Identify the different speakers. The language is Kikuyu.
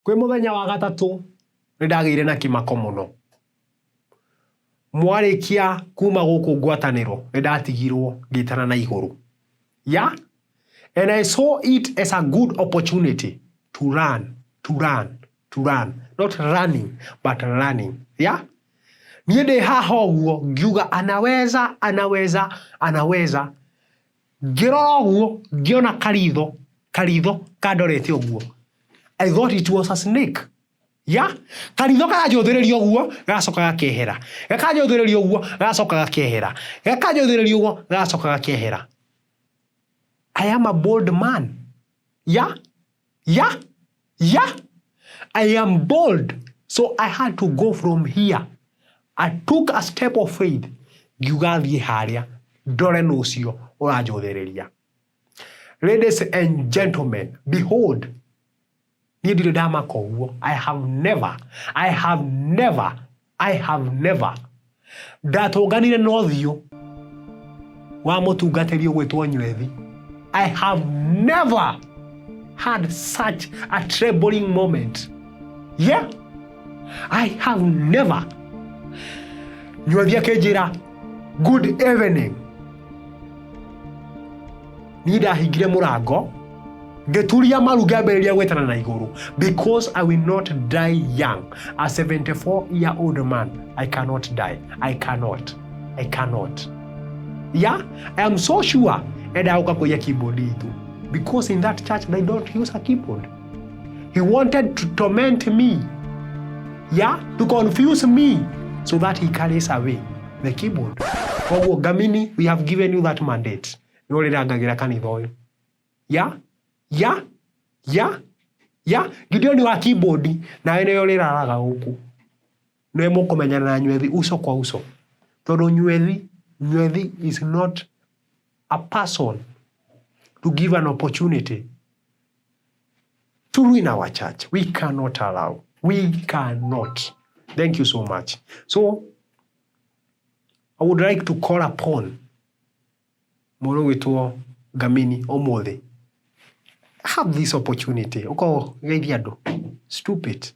Speaker 1: Kwĩ mũthenya wa gatatũ nĩ ndagĩire na kĩmako mũno. Mwarĩkia kuma gũkũ ngwatanĩro nĩ ndatigirwo ngĩtana na igũrũ. Yeah? And I saw it as a good opportunity to run, to run, to run. Not running, but running. Yeah? Niĩ ndĩ haha ũguo ngiuga anaweza, anaweza, anaweza. Ngĩrora ũguo ngĩona karitho, karitho kandorete ũguo. I thought it was a snake. Ya, karitho karanjũthĩrĩria ũguo, gagacoka gakehera. Gakanjũthĩrĩria ũguo, gagacoka gakehera. Gakanjũthĩrĩria ũguo, gagacoka gakehera. I am a bold man. Ya, ya, ya. I am bold. So I had to go from here. I took a step of faith. Ngiuga thiĩ harĩa ndore nũ ũcio ũranjũthĩrĩria. Ladies and gentlemen, behold, niĩ ndirĩ ndamaka ũguo. I have never, I have never, I have never. Ndatũnganire na ũthiũ wa mũtungatĩri ũgwĩtwo Nywethi. I have never had such a trembling moment. Yeah, I have never. Nywethi akĩnjĩra, good evening. Niĩ ndahingire mũrango ngĩturia maru ngĩambĩrĩria gwĩtana na igũrũ because I will not die young. A 74 year old man, I cannot die. I cannot. I cannot. Yeah, I am so sure endaga gũka kũiya keyboard itũ because in that church they don't use a keyboard. He wanted to torment me. Yeah, to confuse me so that he carries away the keyboard. Koguo Ngamini, we have given you that mandate. Nĩ ũrĩrangagĩra kanitha ũyũ. Ya, ya, ya, ya. Gideoni wa keyboard nawe nĩwe ũrĩraraga gũkũ. Nĩwe mũkũmenyana na Nywethi uso kwa uso. Tondũ Nywethi, Nywethi is not a person to give an opportunity to ruin our church. We cannot allow. We cannot. Thank you so much. So, I would like to call upon mũndũ ũgwĩtwo Ngamini ũmũthĩ. Have this opportunity. Ũkorwo geithia andũ. Stupid.